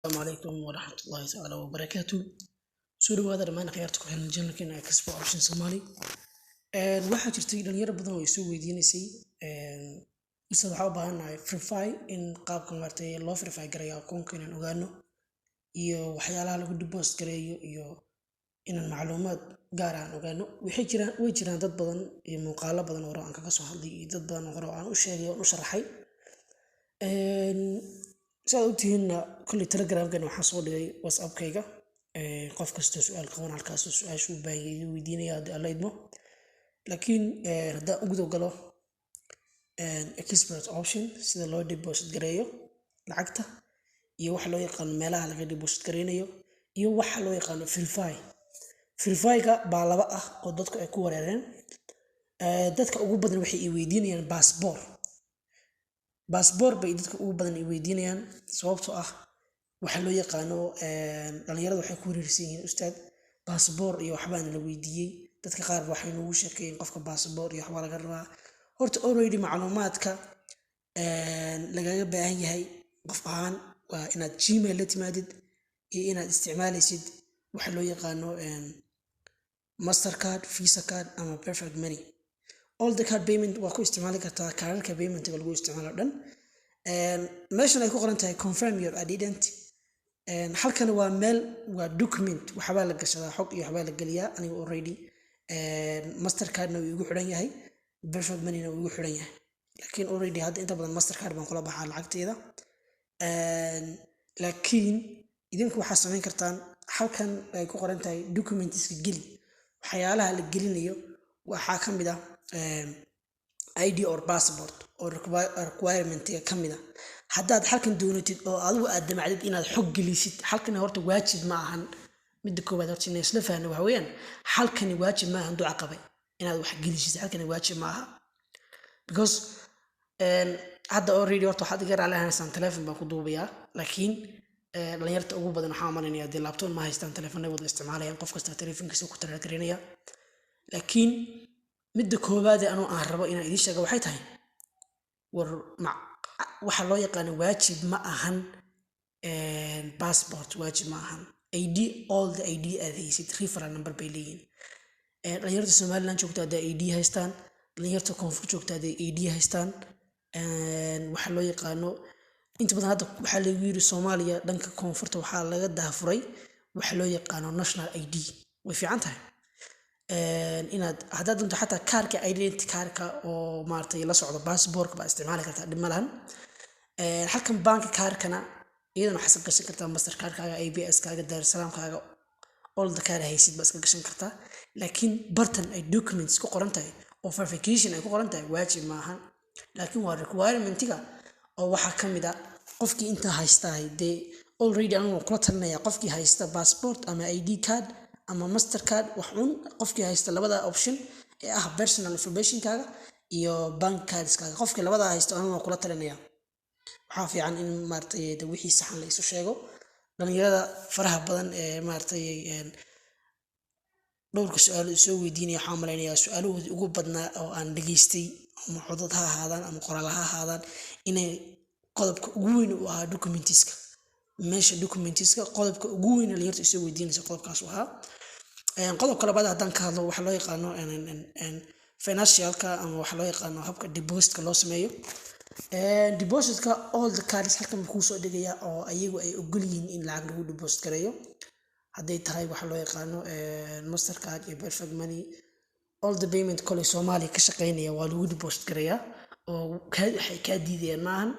Asalaamu calaykum waraxmatullaahi tacaala wabarakaatu. Soo dhawaada dhammaan akhyaarta ku xiran channelkeena Expo Option Somali. Waxaa jirtay dhalinyaro badan oo isoo weydiinaysay: "Ustaad, waxaa u baahannahay verify in qaabka maaragtay loo verify gareeyo akoonka inaan ogaano, iyo waxyaalaha lagu deposit gareeyo, iyo inaan macluumaad gaar ah aan ogaano." Waxay jiraan, way jiraan dad badan iyo muuqaalo badan oo hore aan kaga soo hadlay, iyo dad badan oo hore aan u sheegay oo u sharaxay. Saad ogtihiinna, kolley Telegramkan waxaan soo dhigay WhatsAppkayga. Qof kastoo su-aal qaban, halkaas su-aasha u baahan yahay igu weydiinaya, haddii Alla idmo. Laakiin haddaan u guda galo Expert Option, sida loo deposit gareeyo lacagta, iyo waxa loo yaqaano meelaha laga deposit gareynayo, iyo waxa loo yaqaano verify. Verifyga baa laba ah oo dadku ay ku wareereen. Dadka ugu badan waxay i weydiinayaan baasboor. Baasboor bay dadka ugu badan i weydiinayaan, sababtoo ah waxa loo yaqaano dhalinyarada waxay ku wareersan yihiin: "Ustaad, baasboor iyo waxbaana la weydiiyey." Dadka qaar waxay noogu sheekeeyeen qofka baasboor iyo waxbaa laga rabaa. Horta already macluumaadka lagaga baahan yahay qof ahaan waa inaad Gmail la timaadid iyo inaad isticmaalaysid waxa loo yaqaano Mastercard, Visa card ama Perfect Money. All the card payment waa ku isticmaali kartaa, kaararka paymentga lagu isticmaalo dhan. Meeshan ay ku qoran tahay "confirm your identity", halkan waa meel, waa document, waxbaa la gashadaa, xog iyo waxbaa la geliyaa. Aniga already Mastercardna wuu igu xidhan yahay, Perfect Moneyna wuu igu xidhan yahay, laakiin already hadda inta badan Mastercard baan kula baxaa lacagteeda. Laakiin idinku waxaa samayn kartaan, halkan ay ku qoran tahay "documentska geli", waxyaalaha la gelinayo waxaa ka mid ah ID or passport oo requirementiga ka mid ah. Haddaad halkan doonatid oo adigu aad damacdid inaad xog gelisid halkan, horta waajib ma ahan. Midda koowaad horta inay isla fahno waxa weeyaan, halkani waajib ma ahan. Duca qabay inaad wax gelisid halkani waajib ma aha, because hadda already horta waxaad iga raali ahaanaysaan, telephone baan ku duubayaa. Laakiin dhalinyarta ugu badan waxaan malaynayaa dee laptop ma haystaan, telefoonay wada isticmaalayaan, qof kasta telefoonkiisa ku talaagarinaya. Laakiin midda koowaade anuu aan rabo inaan idiin sheega waxay tahay, war waxa loo yaqaano waajib ma ahan passport, waajib ma ahan ID. All the ID aad haysid referral number bay leeyihiin. Dhalinyarta Somaliland joogta hadday ID haystaan, dhalinyarta koonfur joogta hadday ID haystaan, waxa loo yaqaano inta badan hadda waxaa lagu yiri Soomaaliya dhanka koonfurta waxaa laga daahfuray waxa loo yaqaano national ID. Way fiican tahay inaad haddaad doonto xataa kaarka identity kaarka oo maaragtay la socdo passportka baa isticmaali kartaa, dhib ma lahan. Halkan bank kaarkana iyadana waxaad iska gashan kartaa Master kaarkaaga, ABS kaaga, Daarusalaamkaaga, all the card haysid baa iska gashan kartaa. Laakiin bartan ay documents ku qoran tahay oo verification ay ku qoran tahay waajib maahan, laakiin waa requirementiga oo waxaa ka mid a qofkii intaa haystahay. Dee already anigu waan kula talinaya qofkii haysta passport ama ID card ama Master card, wax un qofkii haysta labada option ee ah personal informationkaaga iyo bank cardskaaga, qofkii labadaa haysto anigu waan kula talinaya. Waxaa fiican in maaragtay de wixii saxan la isu sheego. Dhalinyarada faraha badan ee maaragtay dhowrka su-aalo soo weydiinaya, waxaan malaynayaa su-aalahoodii ugu badnaa oo aan dhageystay, ama codad ha ahaadaan ama qoraal ha ahaadaan, inay qodobka ugu weyn uu ahaa documentiska. Meesha documentiska qodobka ugu weyn dhalinyarta isoo weydiinaysa qodobkaas uu ahaa. Qodobka labaad haddaan ka hadlo, waxaa loo yaqaano financialka ama waxa loo yaqaano habka depositka loo sameeyo. Depositka all the cards halkan buu kuusoo dhigaya oo ayagu ay ogol yihiin in lacag lagu deposit gareeyo, hadday tahay waxa loo yaqaano Mastercard iyo Perfect Money. All the payment koley Soomaaliya ka shaqeynaya waa lagu deposit gareeyaa oo waxay kaa diidayaan maahan.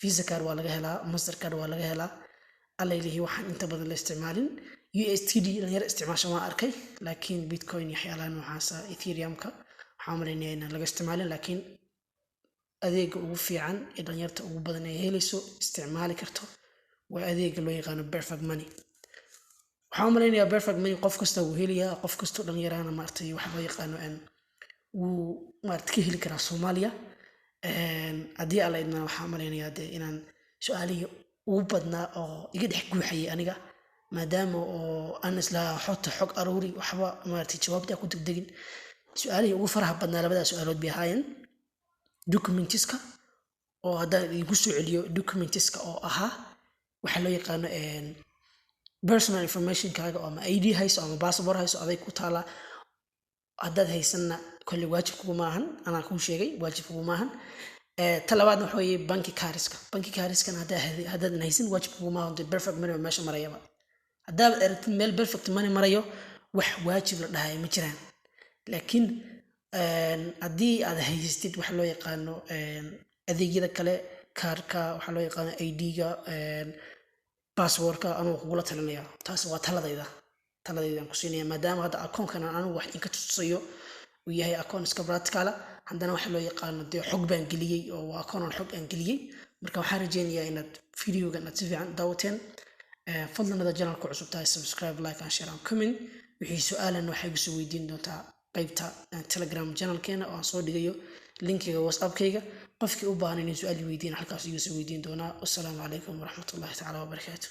Visa card waa laga helaa, Mastercard waa laga helaa. Allaylihi waxaan inta badan la isticmaalin USDT, dhalinyaro isticmaasha waan arkay, laakiin Bitcoin iyo waxyaalaha noocaasa, Ethereum-ka, waxaan malaynaya inaan laga isticmaalin. Laakiin adeega ugu fiican ee dhalinyarta ugu badan ay helayso, isticmaali karto, waa adeega loo yaqaano Perfect Money. Waxaan u malaynayaa Perfect Money qof kasta wuu helayaa, qof kastoo dhalinyarahana maaragtay waxa loo yaqaano wuu maaragtay ka heli karaa Soomaaliya. Haddii Alla idmana, waxaan malaynayaa dee inaan su-aalihii ugu badnaa oo iga dhex guuxayay aniga, maadaama oo aan islahaa xogta xog aruuri, waxba maaragtay jawaabta ku degdegin, su-aalihii ugu faraha badnaa labadaa su-aalood bay ahaayeen. Documentiska oo haddaan idinku soo celiyo, documentiska oo ahaa Waxaa loo yaqaano personal informationkaaga, ama ID hayso ama passport hayso, aday ku taalaa. Haddaad haysanna, kolley waajib kuguma ahan, anaa kuu sheegay, waajib kuguma ahan. Ta labaadna waxa weeye banki cards-ka. Banki cards-kana haddaadan haysan, waajib kuguma ahan. Dee Perfect Money meesha marayaba, haddaad aragtid meel Perfect Money marayo, wax waajib la dhahayo ma jiraan. Laakiin haddii aad haysatid waxa loo yaqaano adeegyada kale, kaarka waxaa loo yaqaano ID-ga, passportka, anugu kugula talinaya. Taas waa taladayda, taladayda aan ku siinaya, maadaama hadda akoonkan aan anigu wax inka tusayo uu yahay akoon iska practical. Haddana waxa loo yaqaano dee xog baan geliyey, oo waa akoon aan xog aan geliyey. Marka waxaan rajeynayaa inaad videogan aad si fiican daawateen. Fadlan hadaad channelka cusub tahay, subscribe, like and share and comment. Wixii su-aalan waxay igu soo weydiin doontaa qeybta Telegram channelkeena, oo aan soo dhigayo linkiga WhatsAppkayga. Qofkii u baahan inay su-aal weydiin, halkaas igu soo weydiin doonaa. Wasalaamu calaykum waraxmatullahi tacaala wabarakaatu.